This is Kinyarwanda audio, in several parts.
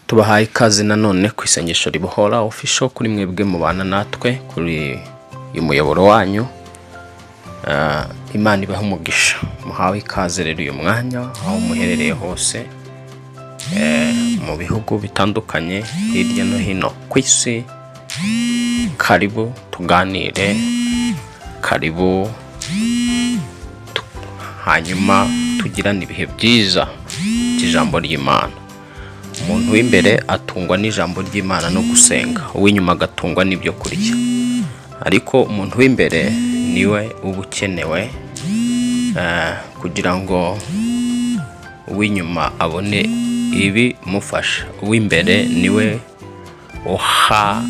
Tubahaye ikaze nanone ku Isengesho Ribohora Official, kuri mwebwe mubana natwe kuri uyu muyoboro wanyu. Imana ibahe umugisha. Muhawe ikaze rero uyu mwanya aho muherereye hose, mu bihugu bitandukanye hirya no hino ku isi. Karibu tuganire, karibu hanyuma tugirane ibihe byiza by'ijambo ry'Imana. Umuntu w'imbere atungwa n'ijambo ry'Imana no gusenga, uw'inyuma agatungwa n'ibyo kurya. Ariko umuntu w'imbere niwe uba ukenewe kugira ngo uw'inyuma abone ibimufasha. Uw'imbere niwe uha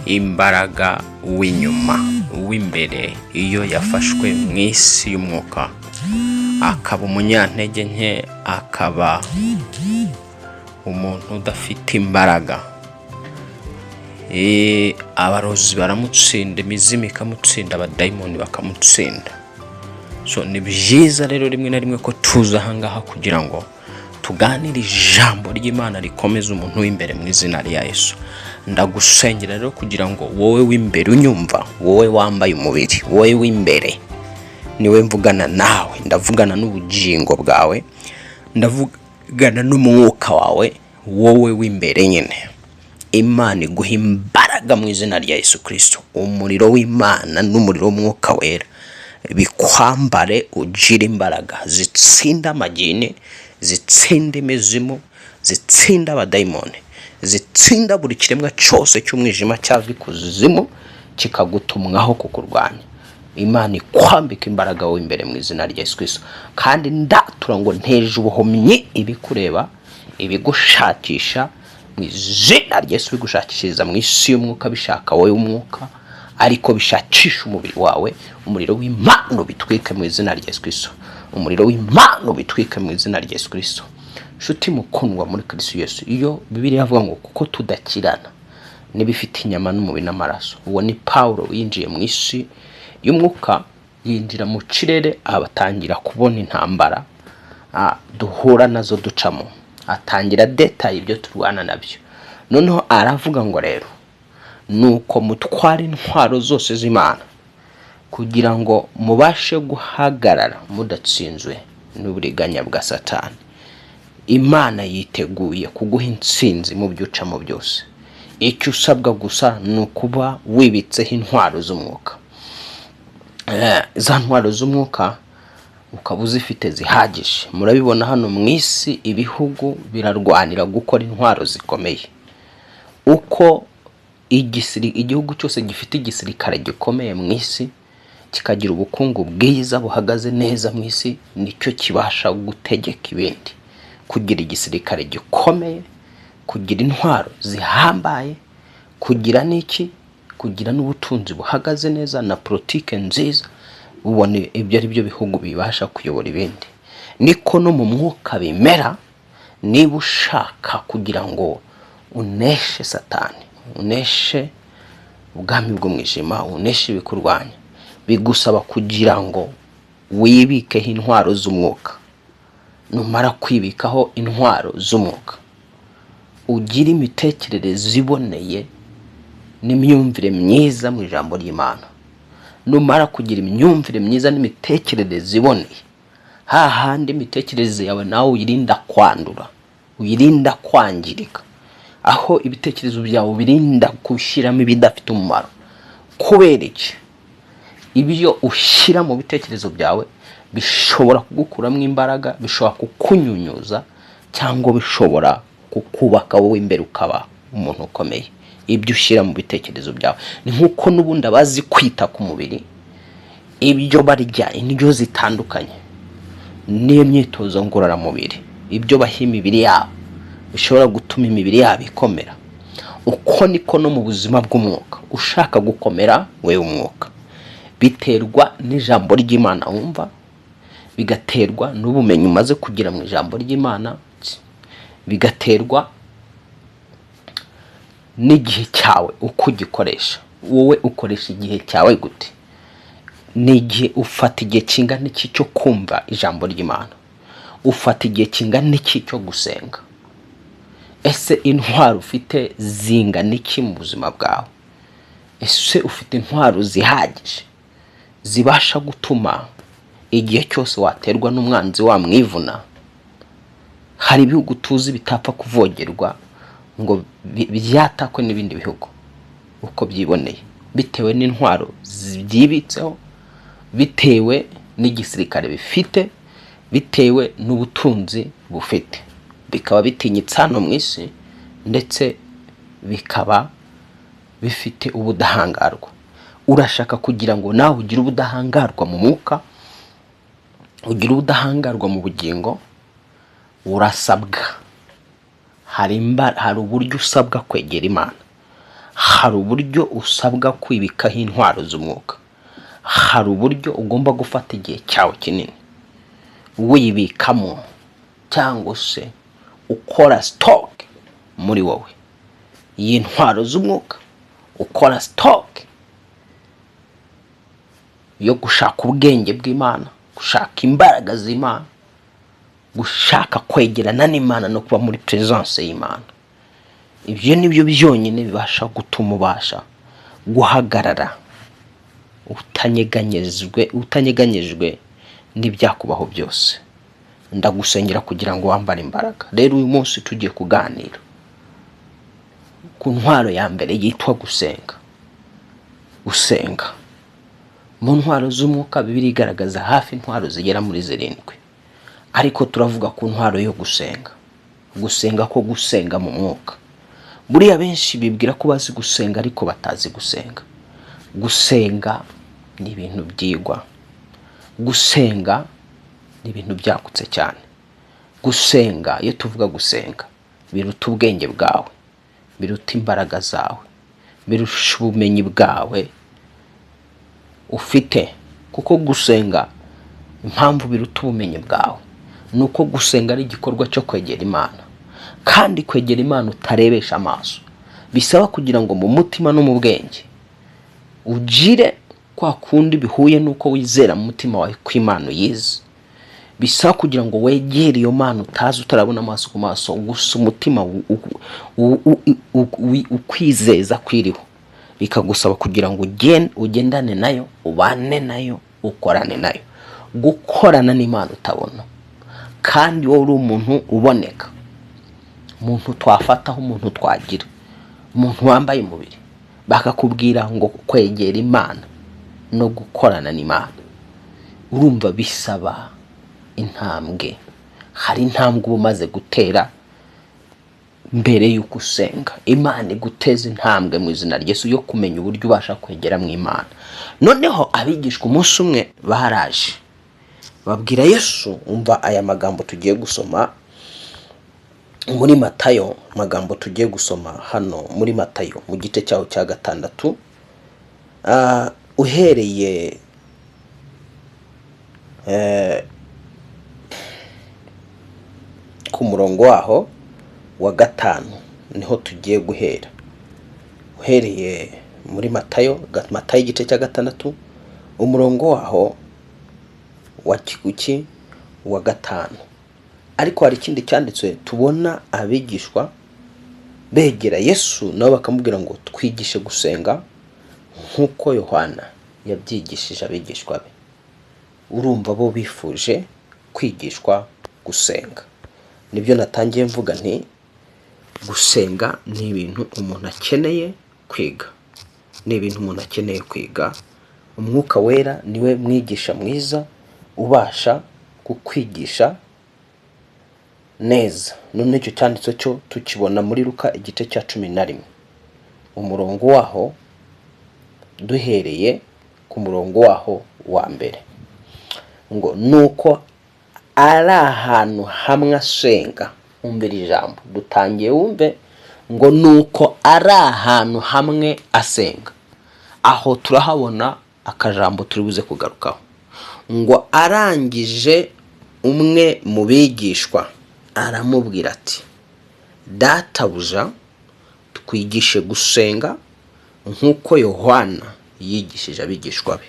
imbaraga uw'inyuma. Uw'imbere iyo yafashwe mu isi y'umwuka akaba umunyantege nke, akaba umuntu udafite imbaraga, abarozi baramutsinda, imizimu ikamutsinda, abadayimoni bakamutsinda. So ni byiza rero rimwe na rimwe ko tuza ahangaha kugira ngo tuganire ijambo ry'Imana rikomeza umuntu w'imbere mu izina rya Yesu. Ndagusengera rero kugira ngo wowe w'imbere unyumva, wowe wambaye umubiri, wowe w'imbere niwe mvugana nawe. Ndavugana n'ubugingo bwawe, ndavugana n'umwuka wawe, wowe w'imbere nyine. Imana iguha imbaraga mu izina rya Yesu Kirisito. Umuriro w'Imana n'umuriro w'Umwuka Wera bikwambare, ugire imbaraga zitsinda amagini, zitsinda imizimu, zitsinda abadayimoni, zitsinda buri kiremwa cyose cy'umwijima cyava ikuzimu kikagutumwaho kukurwanya. Imana ikwambika imbaraga wowe imbere mu izina rya Yesu Kristo. Kandi ndatura ngo nteje ubuhumyi ibikureba, ibigushakisha mu izina rya Yesu, bigushakishiriza mu isi y'umwuka, bishaka wowe umwuka ariko bishakisha umubiri wawe. Umuriro w'Imana ubitwike mu izina rya Yesu Kristo. Umuriro w'Imana ubitwike mu izina rya Yesu Kristo. Nshuti mukundwa muri Kristo Yesu, iyo Bibiliya avuga ngo kuko tudakirana n'ibifite inyama n'umubiri n'amaraso, uwo ni Pawulo winjiye mu isi y'umwuka, yinjira mu kirere, abatangira kubona intambara duhura nazo ducamo, atangira détailler ibyo turwana nabyo. Noneho aravuga ngo rero nuko mutwara intwaro zose z'Imana kugira ngo mubashe guhagarara mudatsinzwe n'uburiganya bwa Satani. Imana yiteguye kuguha intsinzi mu byo ucamo byose. Icyo usabwa gusa ni ukuba wibitseho intwaro z'umwuka. Za ntwaro z'umwuka ukaba uzifite zihagije. Murabibona hano mu isi ibihugu birarwanira gukora intwaro zikomeye. Uko igihugu cyose gifite igisirikare gikomeye mu isi, kikagira ubukungu bwiza buhagaze neza mu isi, nicyo kibasha gutegeka ibindi. Kugira igisirikare gikomeye, kugira intwaro zihambaye, kugira n'iki, kugira n'ubutunzi buhagaze neza na politike nziza, ubona ibyo ari byo bihugu bibasha kuyobora ibindi. Niko no mu mwuka bimera. Niba ushaka kugira ngo uneshe Satani, uneshe ubwami bw'umwijima, uneshe ibikurwanya, bigusaba kugira ngo wibikeho intwaro z'umwuka. Numara kwibikaho intwaro z'umwuka, ugire imitekerereze iboneye n'imyumvire myiza mu ijambo ry'Imana. Numara kugira imyumvire myiza n'imitekerereze iboneye, hahandi imitekerereze yawe nawe uyirinda kwandura, uyirinda kwangirika, aho ibitekerezo byawe ubirinda gushyiramo ibidafite umumaro. Kubera iki? Ibyo ushyira mu bitekerezo byawe bishobora kugukuramo imbaraga, bishobora kukunyunyuza, cyangwa bishobora kukubaka wowe imbere ukaba umuntu ukomeye. Ibyo ushyira mu bitekerezo byawe ni nk'uko n'ubundi abazi kwita ku mubiri, ibyo barya, indyo zitandukanye n'imyitozo ngororamubiri, ibyo baha imibiri yabo bishobora gutuma imibiri yabo ikomera. Uko niko no mu buzima bw'umwuka. Ushaka gukomera wewe umwuka, biterwa n'ijambo ry'Imana wumva, bigaterwa n'ubumenyi umaze kugira mu ijambo ry'Imana, bigaterwa n'igihe cyawe uko ugikoresha. Wowe ukoresha igihe cyawe gute? Ni igihe ufata igihe kingana iki cyo kumva ijambo ry'Imana? Ufata igihe kingana iki cyo gusenga? Ese intwaro ufite zingana iki mu buzima bwawe? Ese ufite intwaro zihagije zibasha gutuma igihe cyose waterwa n'umwanzi wamwivuna? Hari ibihugu tuzi bitapfa kuvogerwa ngo byatakwe n'ibindi bihugu uko byiboneye, bitewe n'intwaro byibitseho, bitewe n'igisirikare bifite, bitewe n'ubutunzi bufite, bikaba bitinyitse hano mu isi, ndetse bikaba bifite ubudahangarwa. Urashaka kugira ngo nawe ugire ubudahangarwa mu mwuka, ugire ubudahangarwa mu bugingo, urasabwa, hari uburyo usabwa kwegera Imana, hari uburyo usabwa kwibikaho intwaro z'umwuka, hari uburyo ugomba gufata igihe cyawe kinini wibikamo cyangwa se ukora stock muri wowe y'intwaro z'umwuka, ukora stock yo gushaka ubwenge bw'Imana, gushaka imbaraga z'Imana, gushaka kwegerana n'Imana no kuba muri presence y'Imana. Ibyo ni byo byonyine bibasha gutuma ubasha guhagarara utanyeganyejwe n'ibyakubaho byose. Ndagusengera kugira ngo wambare imbaraga. Rero uyu munsi tugiye kuganira ku ntwaro ya mbere yitwa gusenga. Gusenga mu ntwaro z'umwuka, Bibiliya igaragaza hafi intwaro zigera muri zirindwi, ariko turavuga ku ntwaro yo gusenga. Gusenga ko gusenga mu mwuka, buriya benshi bibwira ko bazi gusenga ariko batazi gusenga. Gusenga ni ibintu byigwa, gusenga ni ibintu byagutse cyane. Gusenga, iyo tuvuga gusenga, biruta ubwenge bwawe, biruta imbaraga zawe, birusha ubumenyi bwawe ufite, kuko gusenga, impamvu biruta ubumenyi bwawe ni uko gusenga ari igikorwa cyo kwegera Imana, kandi kwegera Imana utarebesha amaso bisaba kugira ngo mu mutima no mu bwenge ugire kwa kundi bihuye n'uko wizera mu mutima wawe ko Imana uyizi. Bisaba kugira ngo wegere iyo Mana utazi, utarabona amaso ku maso, gusa umutima ukwizeza kwiriho, bikagusaba kugira ngo ugendane nayo, ubane nayo, ukorane nayo. Gukorana n'Imana utabona, kandi wowe uri umuntu uboneka, umuntu twafataho, umuntu twagira, umuntu wambaye umubiri, bakakubwira ngo kwegera Imana no gukorana n'Imana, urumva bisaba intambwe. Hari intambwe uba umaze gutera mbere y'uko usenga. Imana iguteza intambwe mu izina rya Yesu yo kumenya uburyo ubasha kwegera mu Imana. Noneho abigishwa umunsi umwe baraje babwira Yesu. Umva aya magambo tugiye gusoma muri Matayo, amagambo tugiye gusoma hano muri Matayo mu gice cyaho cya 6, uhereye ku murongo waho wa 5 niho tugiye guhera. Uhereye muri Matayo, Matayo igice cya 6, umurongo waho wa kiguki wa 5. Ariko hari ikindi cyanditswe tubona abigishwa begera Yesu nabo bakamubwira ngo twigishe gusenga nk'uko Yohana yabyigishije abigishwa be. Urumva bo bifuje kwigishwa gusenga. Nibyo natangiye mvuga nti gusenga ni ibintu umuntu akeneye kwiga, ni ibintu umuntu akeneye kwiga. Umwuka Wera niwe mwigisha mwiza ubasha kukwigisha neza. None icyo cyanditse cyo tukibona muri Luka igice cya 11, umurongo waho, duhereye ku murongo waho wa 1, ngo nuko ari ahantu hamwe asenga. Wumvira ijambo dutangiye, wumve ngo nuko ari ahantu hamwe asenga. Aho turahabona akajambo turi buze kugarukaho. Ngo arangije, umwe mu bigishwa aramubwira ati: "Databuja, twigishe gusenga nk'uko Yohana yigishije abigishwa be."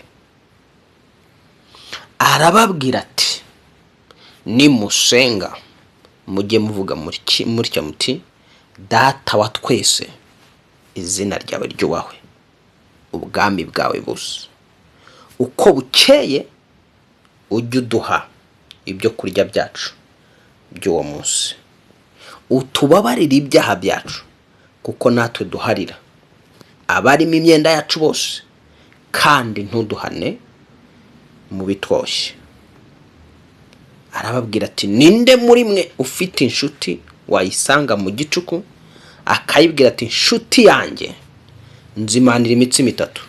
Arababwira ati: "Nimusenga mujye muvuga mutya muti: Data wa twese, izina ryawe ryubahwe, ubwami bwawe buze. Uko bukeye ujye uduha ibyo kurya byacu by'uwo munsi. Utubabarire ibyaha byacu, kuko natwe duharira abarimo imyenda yacu bose, kandi ntuduhane mu bitwoshye. Arababwira ati: "Ninde muri mwe ufite inshuti wayisanga mu gicuku, akayibwira ati: 'Inshuti yanjye, nzimanira imitsima itatu,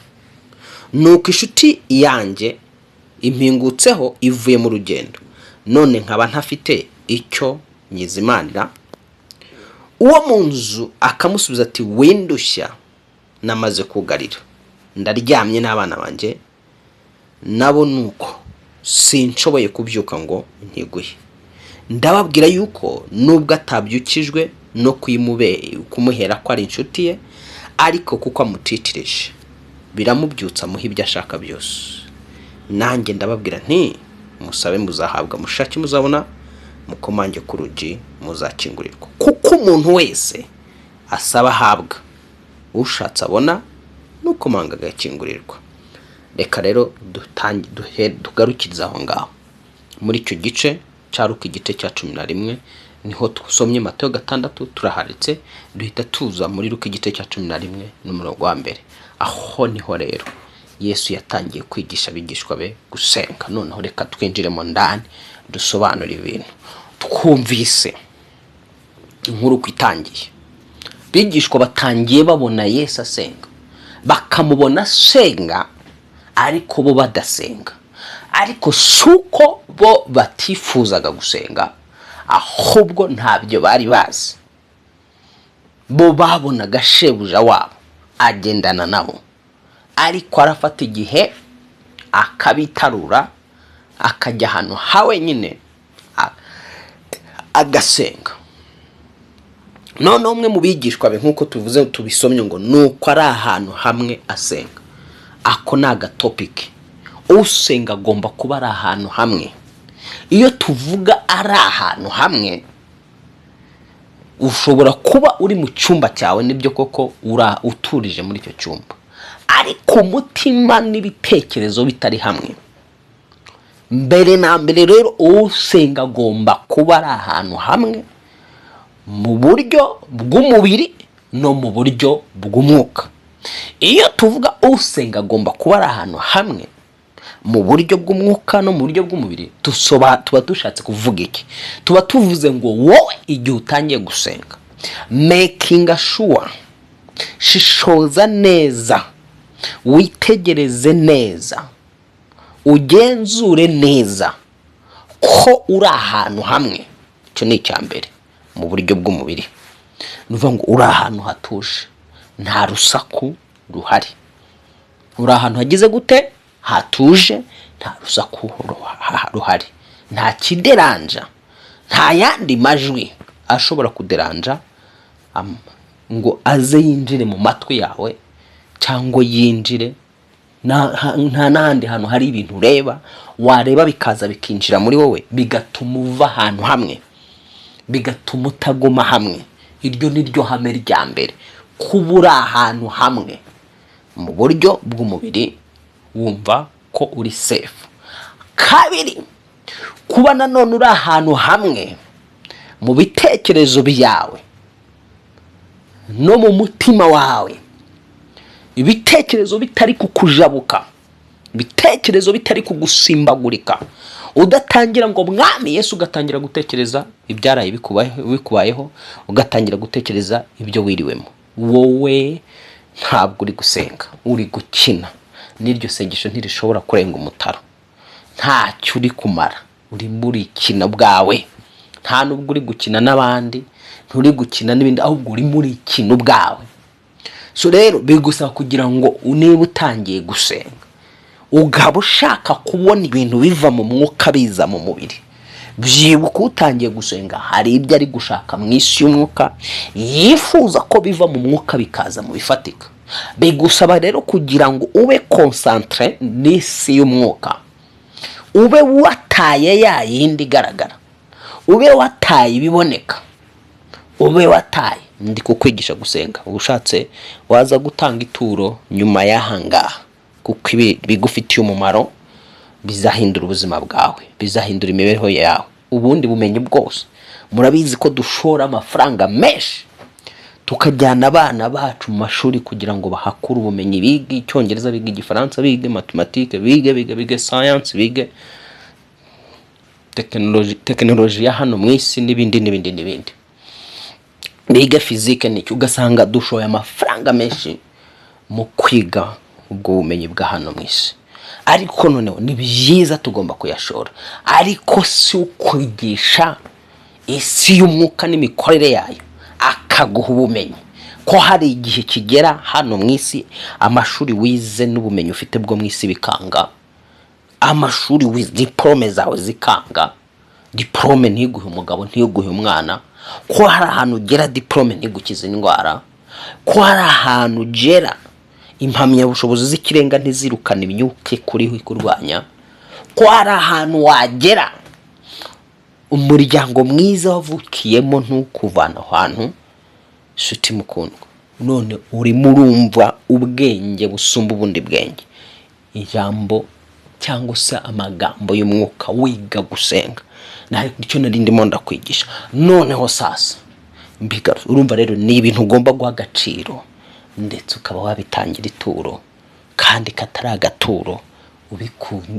nuko inshuti yanjye impingutseho ivuye mu rugendo, none nkaba ntafite icyo nyizimanira?' Uwo mu nzu akamusubiza ati: 'Windushya, namaze kugarira, ndaryamye n'abana banjye nabo, nuko sinshoboye kubyuka ngo nkiguhe.' Ndababwira yuko nubwo atabyukijwe no kumuhera ko ari inshuti ye, ariko kuko amutitirije, biramubyutsa, amuha ibyo ashaka byose. Nanjye ndababwira nti: musabe muzahabwa, mushake muzabona, mukomange ku rugi muzakingurirwa. Kuko umuntu wese asaba ahabwa, ushatse abona, n'ukomanga agakingurirwa." Reka rero tugarukirize aho ngaho muri icyo gice cya Luka, igice cya 11. Niho dusomye Matayo 6, turaharitse, duhita tuza muri Luka igice cya 11 n'umurongo wa 1. Aho niho rero Yesu yatangiye kwigisha abigishwa be gusenga. Noneho reka twinjiremo ndani, dusobanure ibintu twumvise. Inkuru uko itangiye, bigishwa batangiye babona Yesu asenga, bakamubona asenga, ariko bo badasenga. Ariko si uko bo batifuzaga gusenga, ahubwo ntabyo bari bazi. Bo babonaga shebuja wabo agendana nabo, ariko arafata igihe akabitarura, akajya ahantu ha wenyine agasenga. Noneho umwe mu bigishwa be, nk'uko tuvuze tubisomye, ngo ni uko ari ahantu hamwe asenga. Ako ni agatopic. Usenga agomba kuba ari ahantu hamwe. Iyo tuvuga ari ahantu hamwe, ushobora kuba uri mu cyumba cyawe, nibyo koko uturije muri icyo cyumba, ariko umutima n'ibitekerezo bitari hamwe. Mbere na mbere rero, usenga agomba kuba ari ahantu hamwe mu buryo bw'umubiri no mu buryo bw'umwuka. Iyo tuvuga usenga agomba kuba ari ahantu hamwe mu buryo bw'umwuka no mu buryo bw'umubiri, tuba dushatse kuvuga iki? Tuba tuvuze ngo wowe igihe utangiye gusenga, making sure, shishoza neza, witegereze neza, ugenzure neza ko uri ahantu hamwe. Icyo ni icya mbere mu buryo bw'umubiri. Ni ukuvuga ngo uri ahantu hatuje, nta rusaku ruhari. Uri ahantu hagize gute? Hatuje, nta rusaku ruhari, nta kideranja, nta yandi majwi ashobora kuderanja ngo aze yinjire mu matwi yawe cyangwa yinjire nta n'ahandi hantu hari ibintu ureba, wareba bikaza bikinjira muri wowe, bigatuma uva ahantu hamwe, bigatuma utaguma hamwe. Iryo ni ryo hame rya mbere: kuba uri ahantu hamwe mu buryo bw'umubiri, wumva ko uri safe. Kabiri, kuba nanone uri ahantu hamwe mu bitekerezo byawe no mu mutima wawe, ibitekerezo bitari kukujabuka, ibitekerezo bitari kugusimbagurika, udatangira ngo "Mwami Yesu", ugatangira gutekereza ibyaraye bikubayeho, ugatangira gutekereza ibyo wiriwemo. Wowe ntabwo uri gusenga, uri gukina, n'iryo sengesho ntirishobora kurenga umutaro. Ntacyo uri kumara, urimo urikina bwawe. Nta nubwo uri gukina n'abandi, nturi gukina n'ibindi, ahubwo urimo urikina ubwawe. So rero bigusaba kugira ngo niba utangiye gusenga, ukaba ushaka kubona ibintu biva mu mwuka biza mu mubiri, byibuka utangiye gusenga hari ibyo ari gushaka mu isi y'umwuka, yifuza ko biva mu mwuka bikaza mu bifatika. Bigusaba rero kugira ngo ube concentré n'isi y'umwuka, ube wataye ya yindi igaragara, ube wataye ibiboneka. Ube wataye, ndi kukwigisha gusenga. Ushatse waza gutanga ituro nyuma y'aha ngaha, kuko ibi bigufitiye umumaro, bizahindura ubuzima bwawe, bizahindura imibereho yawe. Ubundi bumenyi bwose, murabizi ko dushora amafaranga menshi tukajyana abana bacu mu mashuri kugira ngo bahakure ubumenyi, bige Icyongereza, bige Igifaransa, bige mathématiques, bige science, bige tekinoloji ya hano mu isi n'ibindi n'ibindi n'ibindi, bige physique n'icyo. Ugasanga dushoye amafaranga menshi mu kwiga ubwo bumenyi bwa hano mu isi. Ariko noneho ni byiza, tugomba kuyashora, ariko si ukwigisha isi y'umwuka n'imikorere yayo, akaguha ubumenyi ko hari igihe kigera hano mu isi amashuri wize n'ubumenyi ufite bwo mu isi bikanga, amashuri wize, diporome zawe zikanga, diporome ntiguhe umugabo, ntiguhe umwana, ko hari ahantu ugera diporome ntigukize indwara, ko hari ahantu ugera impamyabushobozi z'ikirenga ntizirukane imyuka ikuriho ikurwanya, ko hari ahantu wagera umuryango mwiza wavukiyemo ntukuvana aho hantu. Nshuti mukundwa, none urimo urumva ubwenge busumba ubundi bwenge, ijambo cyangwa se amagambo y'umwuka, wiga gusenga. Nicyo nari ndimo ndakwigisha. Noneho sasa mbigaru, urumva rero ni ibintu ugomba guha agaciro, ndetse ukaba wabitangira ituro, kandi katari agaturo,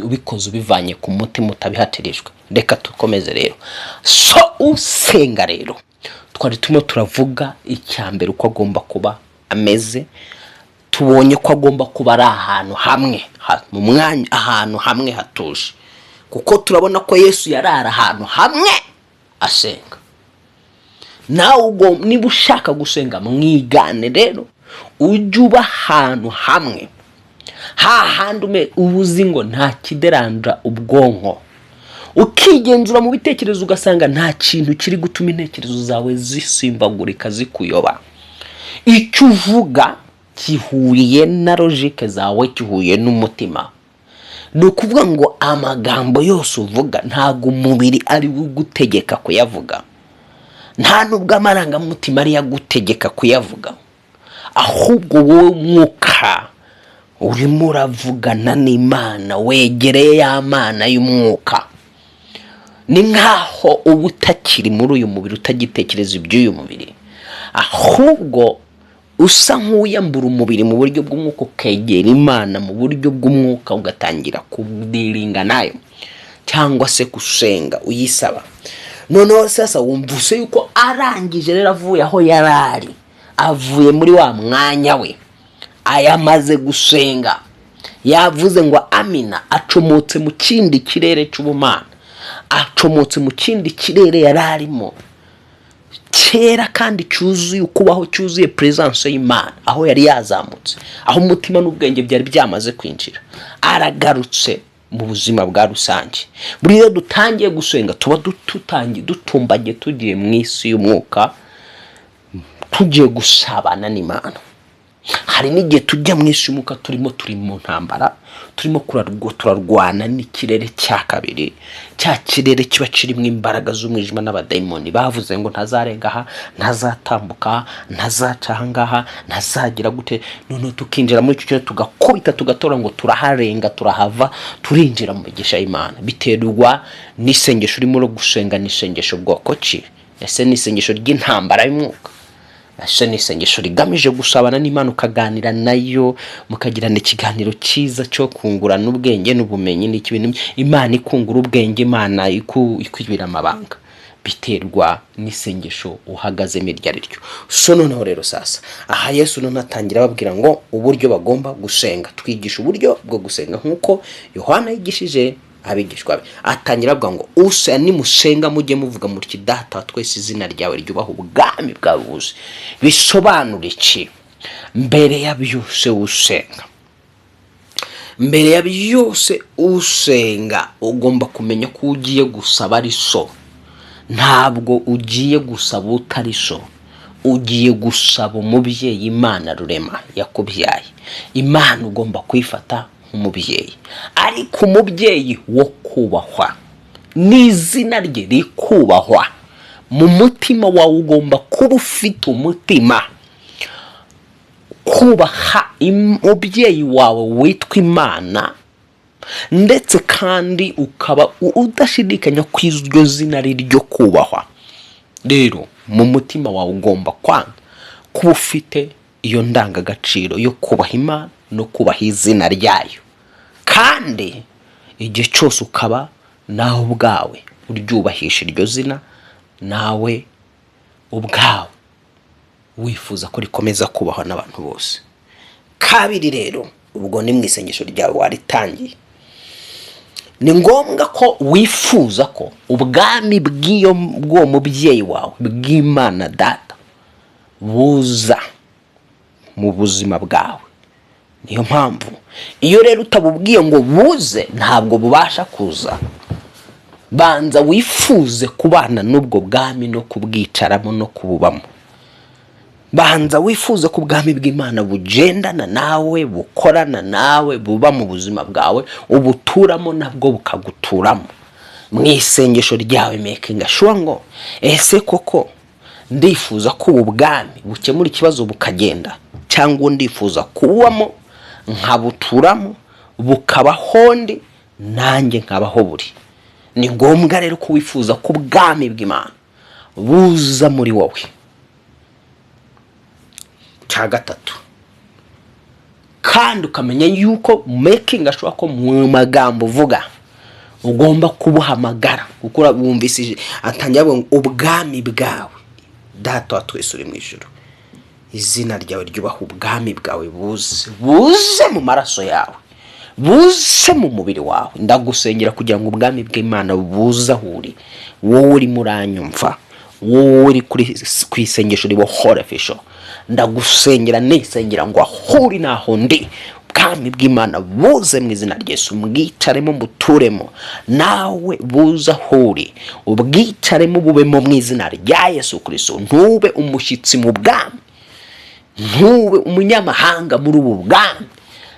ubikoze ubivanye ku mutima, utabihatirijwe. Reka dukomeze rero. So usenga rero, twari turimo turavuga icya mbere uko agomba kuba ameze. Tubonye ko agomba kuba ari ahantu hamwe mu mwanya, ahantu hamwe hatuje, kuko turabona ko Yesu yarara ahantu hamwe asenga. Nawe niba ushaka gusenga, mwigane rero, ujye uba ahantu hamwe, hahandi uba uzi ngo nta kideranja ubwonko, ukigenzura mu bitekerezo, ugasanga nta kintu kiri gutuma intekerezo zawe zisimbagurika, zikuyoba. Icyo uvuga gihuriye na logique zawe, gihuye n'umutima. Ni ukuvuga ngo amagambo yose uvuga, ntabwo umubiri ari we ugutegeka kuyavuga, nta nubwo amarangamutima ariyo agutegeka kuyavuga, ahubwo wowe mwuka urimo uravugana n'Imana, wegereye ya Mana y'umwuka. Ni nk'aho uba utakiri muri uyu mubiri, utagitekereza iby'uyu mubiri, ahubwo usa nk'uwiyambura umubiri mu buryo bw'umwuka, ukegera Imana mu buryo bw'umwuka, ugatangira kudealinga nayo cyangwa se gusenga uyisaba. Noneho sasa wumvise yuko arangije rero, avuye aho yari ari, avuye muri wa mwanya we, ayamaze gusenga, yavuze ngo amina, acomotse mu kindi kirere cy'ubumana, acomotse mu kindi kirere yari arimo kera kandi cyuzuye ukubaho, cyuzuye presence y'Imana, aho yari yazamutse, aho umutima n'ubwenge byari byamaze kwinjira. Aragarutse mu buzima bwa rusange. Buri iyo dutangiye gusenga, tuba tutangiye dutumbagiye, tugiye mu isi y'umwuka, tugiye gusabana n'Imana. Hari n'igihe tujya mu isi y'umwuka turimo, turi mu ntambara, turimo turarwana n'ikirere cya kabiri, cya kirere kiba kirimo imbaraga z'umwijima n'abadayimoni bavuze ngo ntazarenga aha, ntazatambuka, ntazaca aha ngaha, ntazagira gute. Noneho tukinjira muri icyo kirere, tugakubita, tugatora ngo turaharenga, turahava, turinjira mu migisha y'Imana. Biterwa n'isengesho urimo uro gusenga. Ni isengesho bwoko ki? Ese ni isengesho ry'intambara y'umwuka? Ese ni isengesho rigamije gusabana n'Imana, ukaganira nayo, mukagirana ikiganiro cyiza cyo kungurana ubwenge n'ubumenyi n'ikibintu, Imana ikungura ubwenge, Imana ikwibira amabanga? Biterwa n'isengesho uhagazemo iryo ari ryo. So noneho rero sasa aha Yesu none atangira ababwira ngo uburyo bagomba gusenga. Twigisha uburyo bwo gusenga nk'uko Yohana yigishije abigishwa be. Atangira avuga ngo usa nimusenga mujye muvuga muti: 'Data wa twese, izina ryawe ryubaha, ubwami bwawe buze.'" Bisobanura iki? Mbere ya byose usenga, mbere ya byose usenga, ugomba kumenya ko ugiye gusaba ari so. Ntabwo ugiye gusaba utari so, ugiye gusaba umubyeyi, Imana rurema yakubyaye. Imana ugomba kuyifata nk'umubyeyi, ariko umubyeyi wo kubahwa, n'izina rye rikubahwa. Mu mutima wawe ugomba kuba ufite umutima kubaha umubyeyi wawe witwa Imana, ndetse kandi ukaba udashidikanya ko iryo zina ari ryo kubahwa. Rero mu mutima wawe ugomba kwanga kuba ufite iyo ndangagaciro yo kubaha Imana no kubaha izina ryayo, kandi igihe cyose ukaba nawe ubwawe uryubahisha iryo zina, nawe ubwawe wifuza ko rikomeza kubahwa n'abantu bose. Kabiri rero, ubwo ni mu isengesho ryawe waritangiye, ni ngombwa ko wifuza ko ubwami bw'uwo mubyeyi wawe, bw'Imana Data, buza mu buzima bwawe. Niyo mpamvu iyo rero utabubwiye ngo buze, ntabwo bubasha kuza. Banza wifuze kubana n'ubwo bwami no kubwicaramo no kububamo. Banza wifuze ko ubwami bw'Imana bugendana nawe, bukorana nawe, buba mu buzima bwawe, ubuturamo nabwo bukaguturamo. Mu isengesho ryawe making sure ngo: ese koko ndifuza ko ubu bwami bukemura ikibazo bukagenda, cyangwa ndifuza kububamo nkabuturamo, bukabaho ndi nanjye nkabaho buri? Ni ngombwa rero ko wifuza ko ubwami bw'Imana buza muri wowe. Cya gatatu, kandi ukamenya yuko making sure ko mu magambo uvuga ugomba kubuhamagara, kuko wumvise atangira avuga ngo: "Ubwami bwawe, Data wa twese uri mu ijuru, izina ryawe ryubaha, ubwami bwawe buze, buze mu maraso yawe, buze mu mubiri wawe." Ndagusengera kugira ngo ubwami bw'Imana buze aho uri, wowe urimo uranyumva, wowe uri ku isengesho ribohora fisho. Ndagusengera, nisengera ngo aho uri naho ndi, ubwami bw'Imana buze mu izina rya Yesu, mbwicaremo, mbuturemo nawe. Buze aho uri, ubwicaremo, bubemo mu izina rya Yesu Kirisito. Ntube umushyitsi mu bwami, ntube umunyamahanga muri ubu bwami,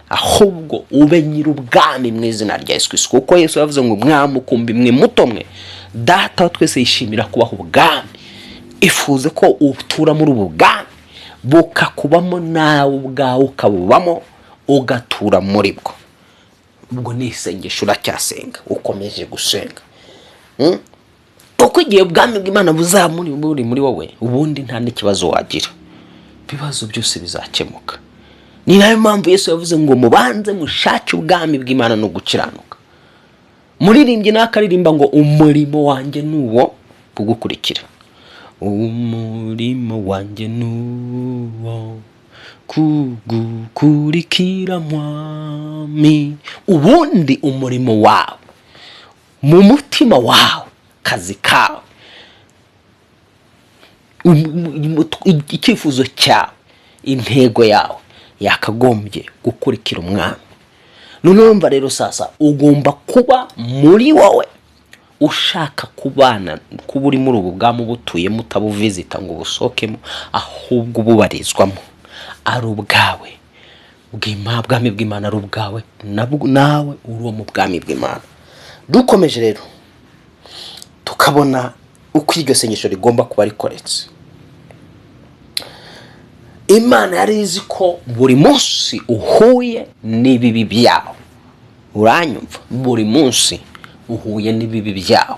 ahubwo ube nyir'ubwami mu izina rya Yesu Kristo, kuko Yesu yavuze ngo: "Mwamukumbi mwe muto mwe, Data wa twese yishimira kubaha ubwami." Ifuze ko utura muri ubu bwami, bukakubamo, nawe ubwawe ukabubamo, ugatura muri bwo. Ubwo ni isengesho, uracyasenga, ukomeje gusenga. Kuko igihe ubwami bw'Imana buzaba buri muri wowe, ubundi nta n'ikibazo wagira, ibibazo byose bizakemuka. Ni nayo mpamvu Yesu yavuze ngo: "Mubanze mushake ubwami bw'Imana no gukiranuka." Muririmbyi nawe akaririmba ngo: "Umurimo wanjye ni uwo kugukurikira, umurimo wanjye ni uwo kugukurikira, Mwami." Ubundi umurimo wawe mu mutima wawe, kazi kawe, icyifuzo cyawe, intego yawe yakagombye gukurikira Umwami. Noneho urumva rero sasa, ugomba kuba muri wowe ushaka kubana, kuba uri muri ubu bwami, ubutuyemo, utabuvizita ngo ubusohokemo, ahubwo ububarizwamo, ari ubwawe bw'Ima bwami bw'Imana, ari ubwawe, nawe uri uwo mu bwami bw'Imana. Dukomeje rero, tukabona uko iryo sengesho rigomba kuba rikoretse. Imana yari izi ko buri munsi uhuye n'ibibi byawe. Uranyumva? Buri munsi uhuye n'ibibi byawe,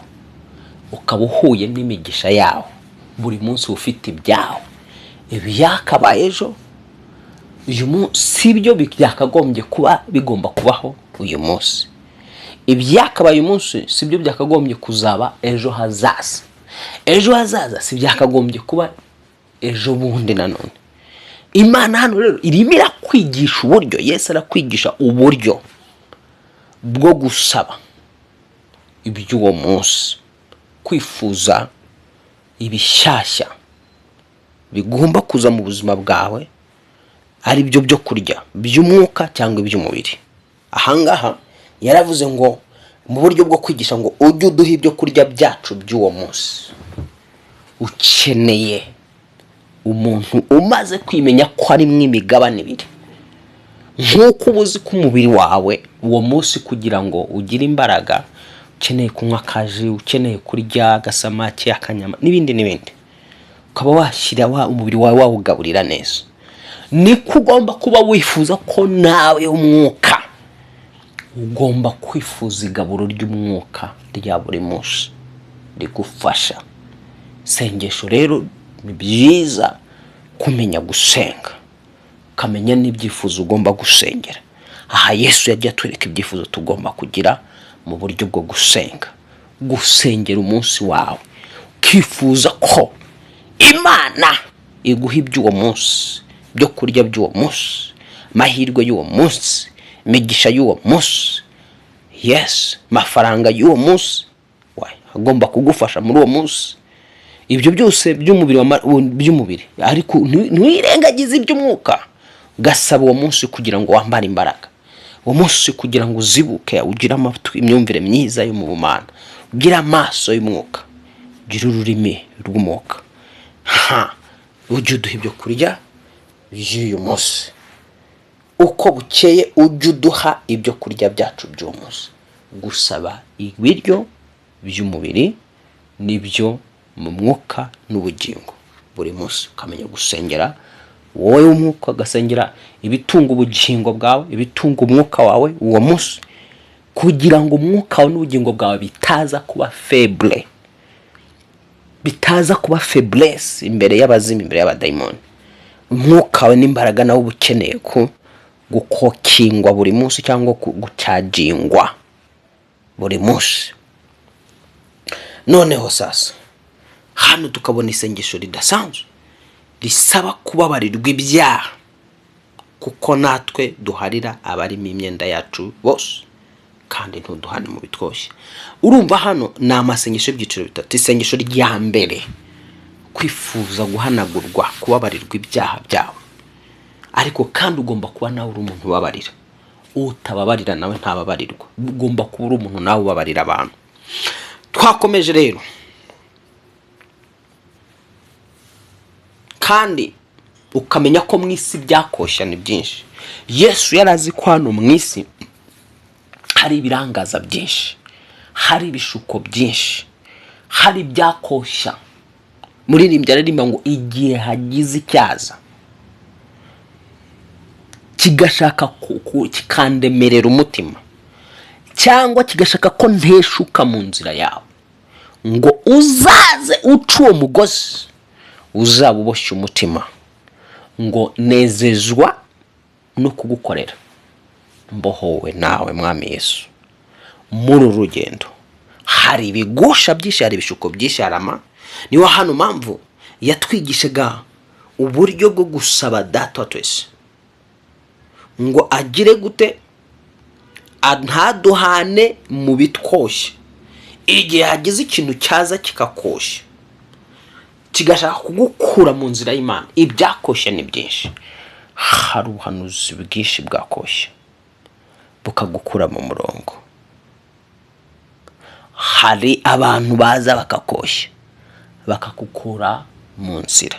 ukaba uhuye n'imigisha yawe. Buri munsi uba ufite ibyawe, ibyakabaye ejo, uyu munsi si byo byakagombye kuba bigomba kubaho uyu munsi. Ibyakabaye uyu munsi si byo byakagombye kuzaba ejo hazaza. Ejo hazaza si byakagombye kuba ejo bundi nanone. Imana hano rero irimo irakwigisha uburyo, Yesu arakwigisha uburyo bwo gusaba iby'uwo munsi, kwifuza ibishyashya bigomba kuza mu buzima bwawe, ari byo byo kurya by'umwuka cyangwa iby'umubiri. Ahangaha yaravuze ngo mu buryo bwo kwigisha ngo: "Ujye uduha ibyo kurya byacu by'uwo munsi." Ukeneye umuntu umaze kwimenya ko harimo imigabane ibiri, nk'uko uba uzi ko umubiri wawe uwo munsi kugira ngo ugire imbaraga Ukeneye kunywa akaji, ukeneye kurya agasamake, akanyama n'ibindi n'ibindi, ukaba washyira wa umubiri wawe wawugaburira neza, niko ugomba kuba wifuza ko nawe umwuka ugomba kwifuza igaburo ry'umwuka rya buri munsi rigufasha. Isengesho rero ni byiza kumenya gusenga, ukamenya n'ibyifuzo ugomba gusengera. Aha Yesu yagiye atwereka ibyifuzo tugomba kugira mu buryo bwo gusenga, gusengera umunsi wawe, ukifuza ko Imana iguha iby'uwo munsi, ibyo kurya by'uwo munsi, amahirwe y'uwo munsi, imigisha y'uwo munsi, yes, amafaranga y'uwo munsi agomba kugufasha muri uwo munsi. Ibyo byose by'umubiri by'umubiri, ariko ntiwirengagize iby'umwuka. Ugasaba uwo munsi kugira ngo wambare imbaraga, uwo munsi kugira ngo uzibuke, ugire amatwi, imyumvire myiza yo mu bumana, ugire amaso y'umwuka, ugire ururimi rw'umwuka. Ha, ujye uduha ibyo kurya by'uyu munsi uko bukeye, ujye uduha ibyo kurya byacu by'uwo munsi. Gusaba ibiryo by'umubiri n'ibyo mu mwuka n'ubugingo buri munsi, ukamenya gusengera wowe w'umwuka, ugasengera ibitunga ubugingo bwawe, ibitunga umwuka wawe uwo munsi, kugira ngo umwuka wawe n'ubugingo bwawe bitaza kuba faible, bitaza kuba faiblesse imbere y'abazimu, imbere y'abadayimoni. Umwuka wawe n'imbaraga nawe uba ukeneye ko gukokingwa buri munsi cyangwa gucagingwa buri munsi. Noneho sasa hano tukabona isengesho ridasanzwe risaba kubabarirwa ibyaha, kuko natwe duharira abarimo imyenda yacu bose, kandi ntuduhane mu bitwoshye. Urumva hano ni amasengesho y'ibyiciro bitatu. Isengesho rya mbere, kwifuza guhanagurwa, kubabarirwa ibyaha byawe, ariko kandi ugomba kuba nawe uri umuntu ubabarira. Utababarira nawe ntababarirwa. Ugomba kuba uri umuntu nawe ubabarira abantu. Twakomeje rero, kandi ukamenya ko mu isi byakoshya ni byinshi. Yesu yari azi ko hano mu isi hari ibirangaza byinshi, hari ibishuko byinshi, hari ibyakoshya. Muririmbyi aririmba ngo igihe hagize icyaza kigashaka kikandemerera umutima, cyangwa kigashaka ko nteshuka mu nzira yawe, ngo uzaze uca uwo mugozi uzaba uboshye umutima, ngo nezezwa no kugukorera mbohowe nawe, Mwami Yesu. Muri uru rugendo hari ibigusha byinshi, hari ibishuko byinshi, harama. Niyo hano mpamvu yatwigishaga uburyo bwo gusaba Data wa twese ngo agire gute? Ntaduhane mu bitwoshye. Igihe hagize ikintu cyaza kikakoshya, kigashaka kugukura mu nzira y'Imana, ibyakoshye ni byinshi. Hari ubuhanuzi bwinshi bwakoshye bukagukura mu murongo, hari abantu baza bakakoshya bakagukura mu nzira,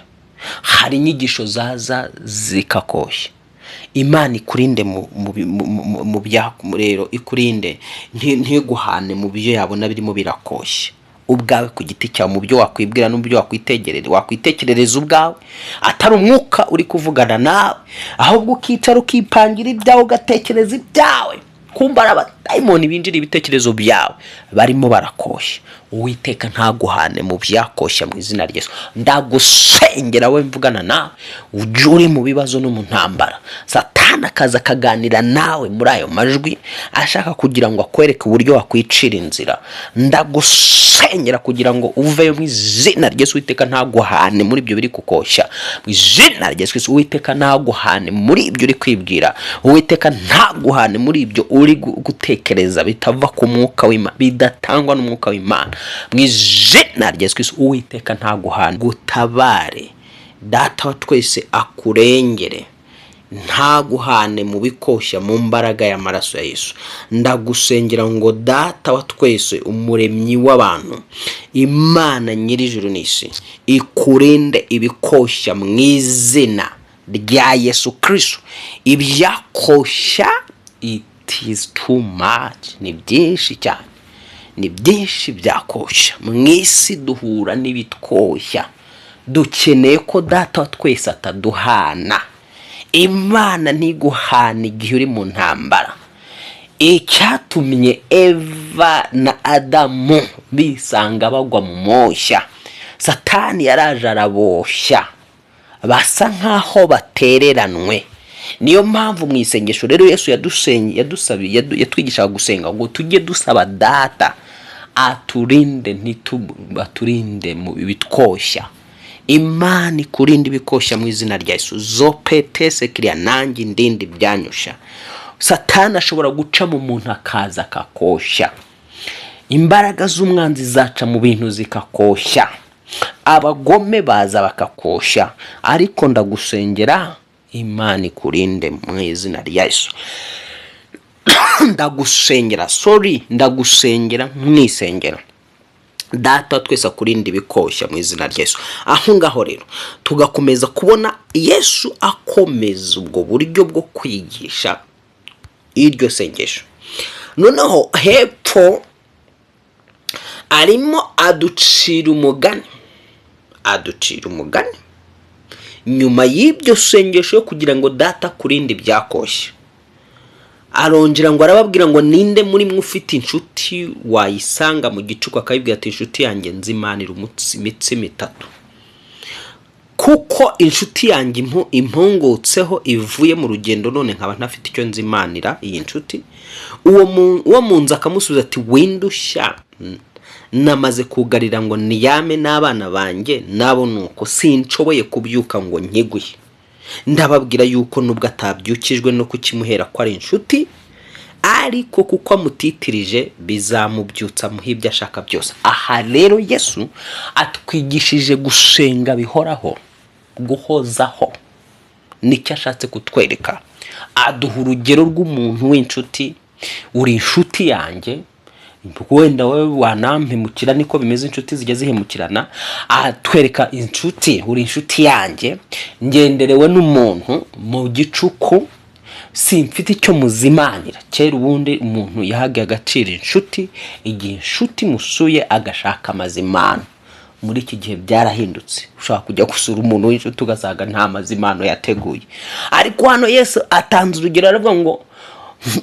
hari inyigisho zaza zikakoshya. Imana ikurinde mu bya rero, ikurinde, ntiguhane mu byo yabona birimo birakoshya. Ubwawe ku giti cyawe, mu byo wakwibwira no mu byo wakwitekerereza ubwawe, atari umwuka uri kuvugana nawe, ahubwo ukicara ukipangira ibyawe, ugatekereza ibyawe, kumva ari abadayimoni binjira ibitekerezo byawe barimo barakoshya. Uwiteka ntaguhane mu byakoshya mu izina rya Yesu. Ndagusengera we mvugana nawe, ujye uri mu bibazo no mu ntambara, Satani akaza akaganira nawe muri ayo majwi ashaka kugira ngo akwereke uburyo wakwicira inzira, ndagusengera kugira ngo uveyo mu izina rya Yesu. Uwiteka ntaguhane muri ibyo biri kukoshya mu izina rya Yesu Kristo. Uwiteka ntaguhane muri ibyo uri kwibwira. Uwiteka ntaguhane muri ibyo uri gutekereza bitava ku mwuka w'Imana, bidatangwa n'umwuka w'Imana mu izina rya Yesu Kristo. Uwiteka ntaguhane, gutabare Data wa twese, akurengere, ntaguhane mu bikoshya mu mbaraga y'amaraso ya Yesu. Ndagusengera ngo Data wa twese, umuremyi w'abantu, Imana nyir'ijuru n'isi, ikurinde ibikoshya mu izina rya Yesu Kristo. Ibyakoshya, it is too much, ni byinshi cyane. Ni byinshi byakoshya mu isi, duhura n'ibitwoshya. Dukeneye ko Data wa twese ataduhana. Imana ntiguhana igihe uri mu ntambara. Icyatumye Eva na Adamu bisanga bagwa mu moshya, Satani yaraje araboshya, basa nkaho batereranwe. Niyo mpamvu mu isengesho rero Yesu yadusabiye, yatwigishaga gusenga ngo tujye dusaba Data aturinde, aturinde mu bitwoshya. Imana ikurinde ibikoshya mu izina rya Yesu. Zopetese kiriya nanjye indinde ibyanyusha. Satani ashobora guca mu muntu akaza akakoshya. Imbaraga z'umwanzi zaca mu bintu zikakoshya, abagome baza bakakoshya. Ariko ndagusengera, Imana ikurinde mu izina rya Yesu. Ndagusengera, sorry, ndagusengera mwisengera, Data wa twese akurinda ibikoshya mu izina rya Yesu. Aho ngaho rero tugakomeza kubona Yesu akomeza ubwo buryo bwo kwigisha iryo sengesho. Noneho hepfo arimo aducira umugani, aducira umugani nyuma y'ibyo sengesho yo kugira ngo Data akurinde ibyakoshya. Arongera ngo arababwira ngo: "Ninde muri mwe ufite inshuti wayisanga mu gicuku akayibwira ati: 'Inshuti yanjye, nzimanira imitsima itatu, kuko inshuti yanjye impungutseho ivuye mu rugendo, none nkaba ntafite icyo nzimanira iyi nshuti?' Uwo mu nzu akamusubiza ati: 'Windushya, namaze kugarira ngo niyame n'abana banjye nabo, nuko sinshoboye kubyuka ngo nkiguye.' Ndababwira yuko nubwo atabyukijwe no kukimuhera ko ari inshuti, ariko kuko amutitirije bizamubyutsa amuha ibyo ashaka byose." Aha rero Yesu atwigishije gusenga bihoraho, guhozaho. Nicyo ashatse kutwereka. Aduha urugero rw'umuntu w'inshuti. Uri inshuti yanjye, wenda wowe wanampemukira, niko bimeze, inshuti zijya zihemukirana. Atwereka inshuti: uri inshuti yanjye, ngenderewe n'umuntu mu gicuku, simfite icyo muzimanira. Kera ubundi umuntu yahaga agaciro inshuti igihe inshuti musuye agashaka amazimano. Muri iki gihe byarahindutse, ushobora kujya gusura umuntu w'inshuti ugasanga nta mazimano yateguye. Ariko hano Yesu atanze urugero, aravuga ngo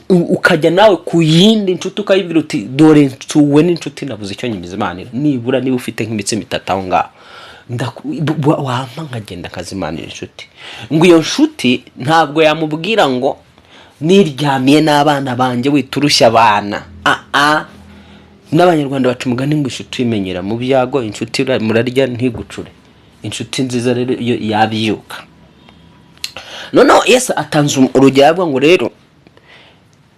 ukajya nawe ku yindi nshuti ukayibwira uti: "Dore nsuwe n'inshuti, nabuze icyo nyizimanira, nibura niba ufite nk'imitsima itatu aho ngaho wampa nkagenda nkazimanira inshuti." Ngo iyo nshuti ntabwo yamubwira ngo: "Niryamiye n'abana banjye, witurushya abana." Aa, n'Abanyarwanda baca umugani ngo inshuti uyimenyera mu byago. Inshuti murarya ntigucure. Inshuti nziza rero iyo yabyuka. Noneho Yesu atanze urugero, avuga ngo rero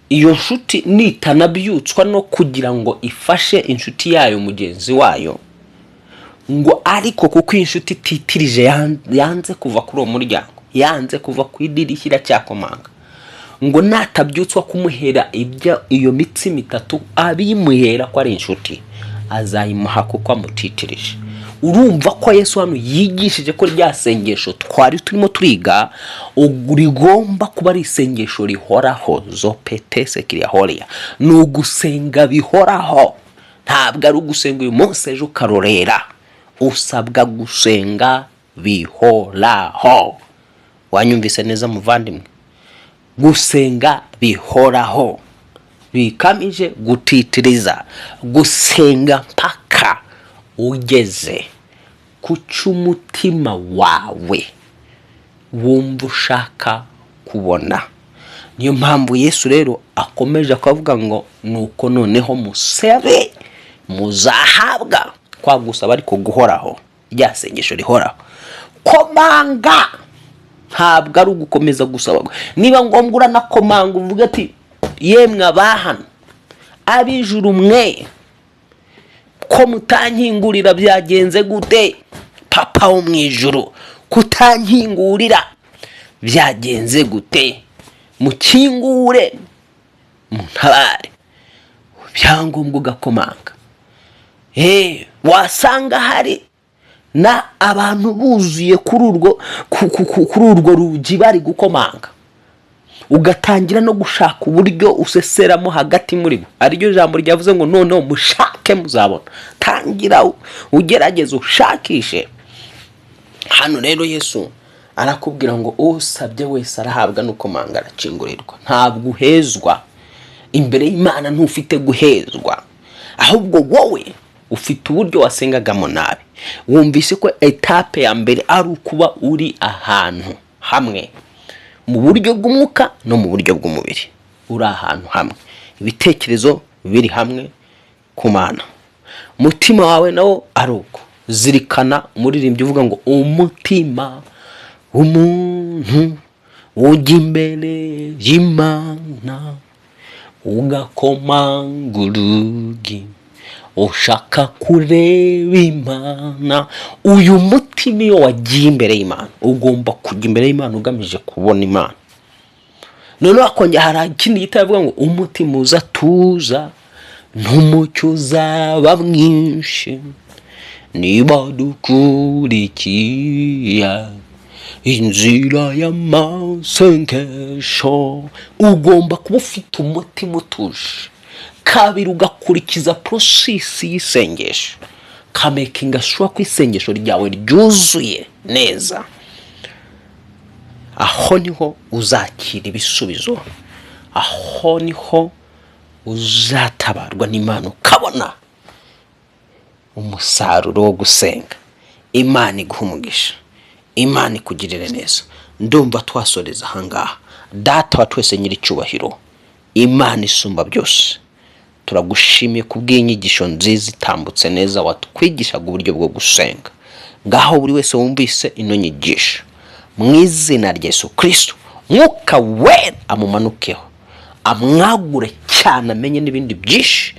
iyo nshuti nitanabyutswa no kugira ngo ifashe inshuti yayo, mugenzi wayo, ngo ariko kuko iyi nshuti ititirije, yanze kuva kuri uwo muryango, yanze kuva ku idirishya, iracyakomanga, ngo natabyutswa kumuhera ibyo iyo mitsima itatu, abimuhera ko ari inshuti, azayimuha kuko amutitirije. Urumva ko Yesu hano yigishije ko rya sengesho twari turimo turiga rigomba kuba ari isengesho rihoraho. Zopetese kiriya ni ugusenga bihoraho, ntabwo ari ugusenga uyu munsi ejo ukarorera. Usabwa gusenga bihoraho. Wanyumvise neza, muvandimwe? Gusenga bihoraho bikamije gutitiriza, gusenga mpaka ugeze ku cy'umutima wawe wumva ushaka kubona. Niyo mpamvu Yesu rero akomeje akavuga ngo: "Nuko noneho musabe, muzahabwa." Kwa gusaba ariko guhoraho, rya sengesho rihoraho. Komanga, ntabwo ari ugukomeza gusaba. Niba ngombwa uranakomanga, uvuga ati: "Yemwe abahano, ab'ijuru mwe, ko mutankingurira, byagenze gute? Papa wo mu ijuru, kutankingurira byagenze gute? Mukingure, muntabare." Byangombwa ugakomanga. Wasanga hari na abantu buzuye kuri urwo rugi bari gukomanga. Ugatangira no gushaka uburyo useseramo hagati muri bo, ariryo jambo ryavuze ngo noneho mushake muzabona. Tangira ugerageze, ushakishe. Hano rero Yesu arakubwira ngo usabye wese arahabwa, n'ukomanga arakingurirwa. Ntabwo uhezwa imbere y'Imana, ntufite guhezwa, ahubwo wowe ufite uburyo wasengagamo nabi. Wumvise ko étape ya mbere ari ukuba uri ahantu hamwe mu buryo bw'umwuka no mu buryo bw'umubiri, uri ahantu hamwe, ibitekerezo biri hamwe ku Mana, umutima wawe nawo ari uko. Zirikana umuririmbyi uvuga ngo umutima w'umuntu ujya imbere y'Imana, ugakomanga urugi, ushaka kureba Imana. Uyu mutima iyo wagiye imbere y'Imana, ugomba kujya imbere y'Imana ugamije kubona Imana. Noneho hakongera hari ikindi gitabo avuga ngo umutima uza tuza n'umucyo uzaba mwinshi niba dukurikiye inzira y'amasengesho. Ugomba kuba ufite umutima utuje. Kabiri, ugakurikiza process y'isengesho, ukamakinga sure ko isengesho ryawe ryuzuye neza. Aho niho uzakira ibisubizo, aho niho uzatabarwa n'Imana, ukabona umusaruro wo gusenga. Imana iguha umugisha, Imana ikugirire neza. Ndumva twasoreza ahangaha. Data wa twese, Nyiricyubahiro, Imana isumba byose, turagushimiye kubw'inyigisho nziza itambutse neza watwigishaga uburyo bwo gusenga. Ngaho buri wese wumvise ino nyigisho, mu izina rya Yesu Kirisito, Mwuka Wera amumanukeho, amwagure cyane, amenye n'ibindi byinshi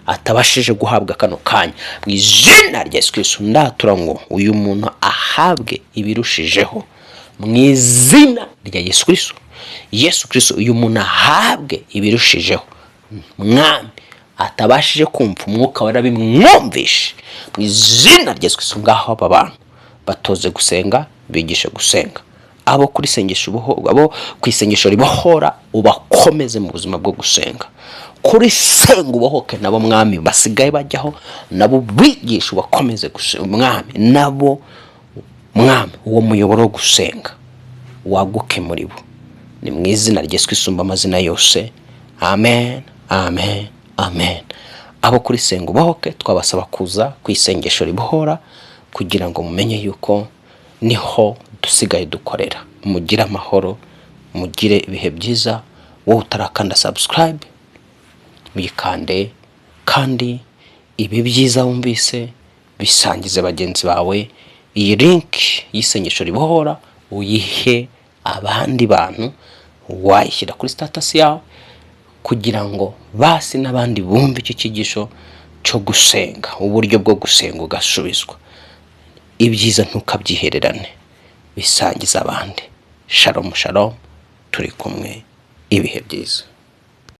atabashije guhabwa kano kanya. Mu izina rya Yesu Kirisito, ndatura ngo uyu muntu ahabwe ibirushijeho mu izina rya Yesu Kirisito. Yesu Kirisito, uyu muntu ahabwe ibirushijeho. Mwami, atabashije kumva, Umwuka warabimwumvishe mu izina rya Yesu Kirisito. Ngaho aba bantu batoze gusenga, bigishe gusenga. Abo kuri sengesho abo ku isengesho ribohora, ubakomeze mu buzima bwo gusenga. Kuri Senga Ubohoke nabo, Mwami, basigaye bajyaho, nabo bigisha, ubakomeze gusenga, Mwami. Nabo, Mwami, uwo muyoboro wo gusenga waguke muri bo. Ni mu izina rya Yesu isumba amazina yose. Amen, amen, amen. Abo kuri Senga Ubohoke twabasaba kuza ku isengesho ribohora kugira ngo mumenye yuko niho dusigaye dukorera. Mugire amahoro, mugire ibihe byiza. Wowe utarakanda subscribe, uyikande, kandi ibi byiza wumvise bisangize bagenzi bawe. Iyi link y'isengesho ribohora uyihe abandi bantu, wayishyira kuri status yawe kugira ngo basi n'abandi bumve icyo cyigisho cyo gusenga, uburyo bwo gusenga ugasubizwa. Ibyiza ntukabyihererane, bisangiza abandi. Shalom, shalom, turi kumwe, ibihe byiza.